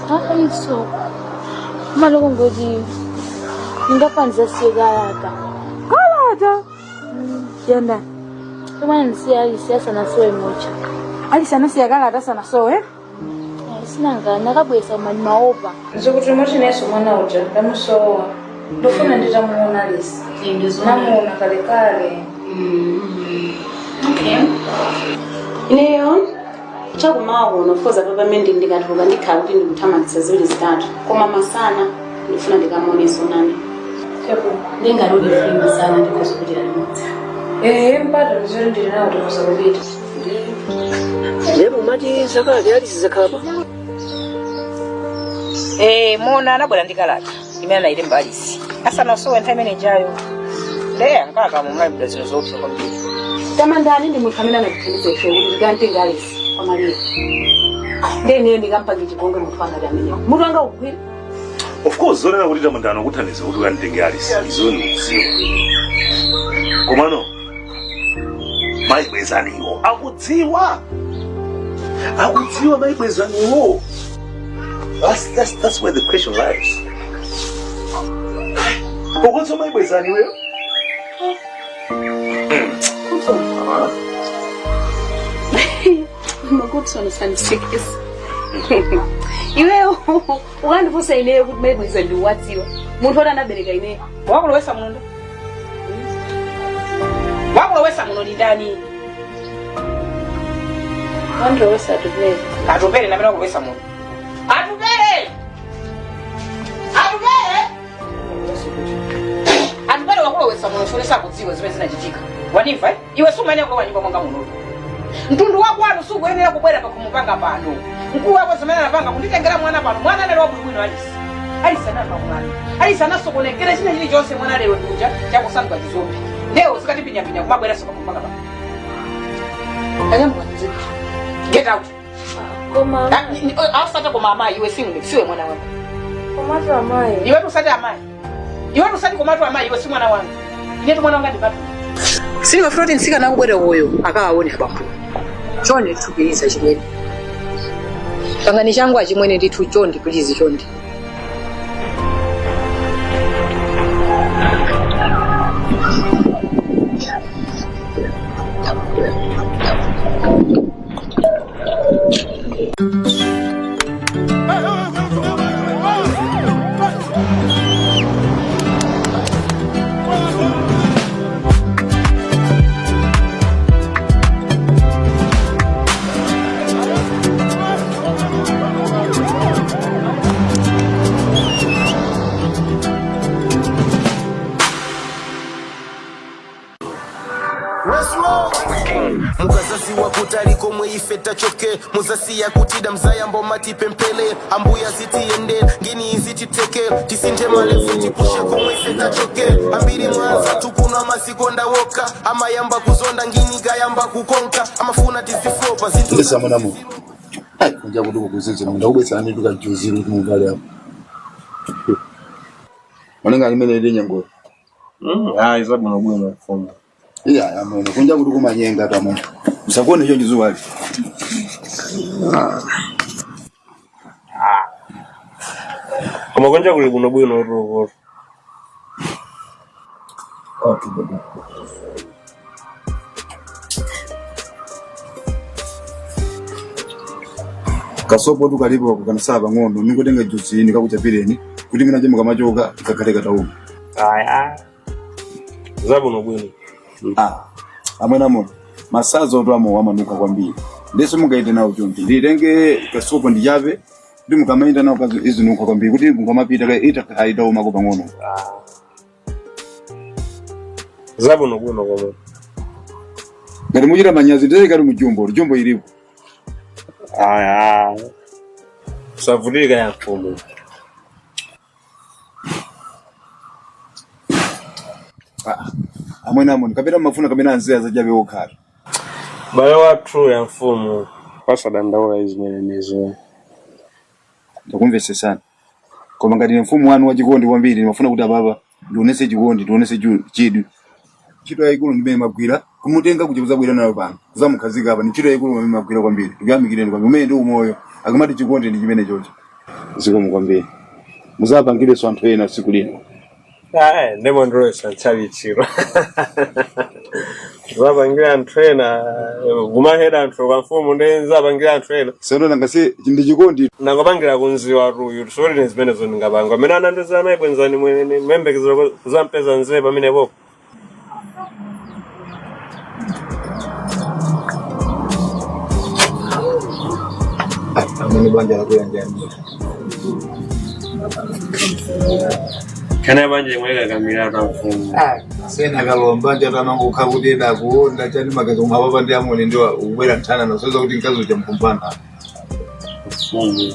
Ayiso. Maloko ngoti ndingafanisa siye kalata. Kalata yanda. Imwana ndisiya Alisi asanasowe mucha. Alisi anasiya kalata asanasowe? Sinanga nakabwesa mani maopa. Nzokuti motinenso mwana uja ndamusowa, ndofuna nditamuona Alisi. Namuona kalekale. Okay. Ineyo chakumawa kuno, of course, apa pamene ndikatuluka ndikhala kuti ndikuthamangitsa ziwiri zitatu, koma masana ndifuna ndikamuoneso nani. Ndingati uli free masana, ndikhoza kupitira limodzi. Ehe, mpata ndizoti ndili nawo, tikhoza kupita. Lero umati zakalata Alisi zakhala pa? Eh, mona anabwera ndi kalata imene anayilemba Alisi asanasowe nthawi imene ijayo. Ndeya nkalata munalembedwa zinthu zoopsa kwambiri. Tamandani ndi munthu amene anatithandiza ife kuti tikamtenga Alisi kwa Mariya. Ndiye ineyo ndikampange chipongwe munthu wanga amenewo, mutu wanga ugwira? Of course, zonena kuti Tamandani akuthandiza kuti ukanditenge Alisi, izo ndikudziwa. Komano Maibwezaniwo akudziwa, akudziwa Maibwezaniwo. That's where the question lies. Ukonso Maibwezaniweyo. Ah. Makutsono sandisekesa iweyo. Ukandifunsa ineyo kuti Maibweza ndiwadziwa, munthu oti anabereka ineyo? Wakulowesa muno ndo wakulowesa muno ndi ndani? Wandilowesa Atupere. Atupere namene wakulowesa muno. Atupere, Atupere, Atupere wakulowesa muno chifukwa sakudziwa zimene zinachitika. Wanimva, eh? Iwe sumayenera kulowa nyumba mwanga muno. Mtundu wako wanu sukuyenera kubwera pakhomo panga pano. Mkulu wako zimene anapanga kunditengera mwana pano, mwana anali wabwinobwino Alisi. Alisi anali mwana, Alisi anasokonekera china chilichonse. Mwana lero ndiuja chakusanduka chi zombie. Leo zikatipinyapinya kumabweranso pakhomo panga pano. Get out. Koma Ah, asate koma amayi, iwe siwe, siwe mwana wanga. Komatu amayi. Iwe tusati amayi, iwe tusati komatu amayi, iwe si mwana wanga. Inetu mwana wanga ndipatu. Sindimafuna kuti mtsikana akubwera uyo akawaone abambo. Chonde ndithupiriza chimwene, pangani changu achimwene ndithu, chonde, please, chonde. Mukazaziwa kutali komwe ife tachoke, muzasiya kutida, mzayambo matipempele ambuya zitiyende ngini izititeke tisinthe ma level, tipushe komwe ife tachoke. Ambiri mwanza tukunwa mazikonda woka amayamba kuzonda ngini gayamba kukonka amafuna tiziflopa zinthu. Ndisa mwanamu. Ai, kunja kuti kukuzizira ndakubwetsera ndi tukajuzira kuti muvale apo. Manenga alimene ili nyengo. Hayi, zabwino bwino mfumu. Iya, amene kunja kuti kumanyenga tamwe. Usakuone hiyo jizuwa ali. Koma kunja kuli bwino bwino tukoto. Okay, baby. Kasopo tukalipo kukanasaba pang'ono, ningotenga juzi ndikakuchapireni kuti mina je mukamachoka kakhale katauma. Aya. Zabwino bwino. Ah, amwene amono masazo oto amo amanuka kwambiri, ndiso mungaite nawo chonchi, nditenge kasopo ndichape kuti mukamaenda nawo kazi izinuka kwambiri kuti mukamapita ita aitaumako pang'ono. Zabwino bwino koma. Ngati muchita manyazi nditenge mujumbo, jumbo ilipo. Aya. Savutika ya mfumu. Ah, amwene amono kapena mafuna kapena anzeya zachabe okhala. Bale wathu ya mfumu. Pasadandaula izimenezo. Ndakumvetsesani, koma ngati ine mfumu wanu wachikondi kwambiri, ndimafuna kuti apapa ndionese chikondi, ndionese chidwi. Ntchito yayikulu ndimene magwira kumutenga kuja kuzabwera nayo pano kuzamukhazika apa ni ntchito yayikulu imene magwira kwambiri. Ndikuyamikireni kwambiri, umene ndi umoyo akamati chikondi ndi chimene chocho. Zikomo kwambiri. Muzapangirenso anthu ena tsiku lino. Ayi, ndemondroesa ntchalichiro. Zapangira anthu ena, kumahera anthu kwa mfumu ndi zapangira anthu ena. Sendo nangasi ndi chikondi. Nangopangira kunziwa tuyu, sori ni zimenezo ndingapanga. Amene anandiza amayi bwenzani mwene mwembekezero kuzampeza nzeru pamenepo. Amene banja lakuyanjani. Kana banja imwe kakamira ta mfumu. Sena kalomba njatamangokha kuti ena akuonda chani magazi omwe apapa ndi amoni ndiwo ubwera nthana nasoza kuti mkazi uja mkumpana. Mfumu.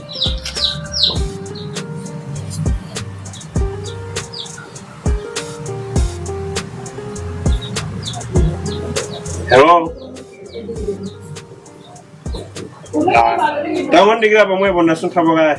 Hello. Tangondikira pamwepo ndasunthapo kale.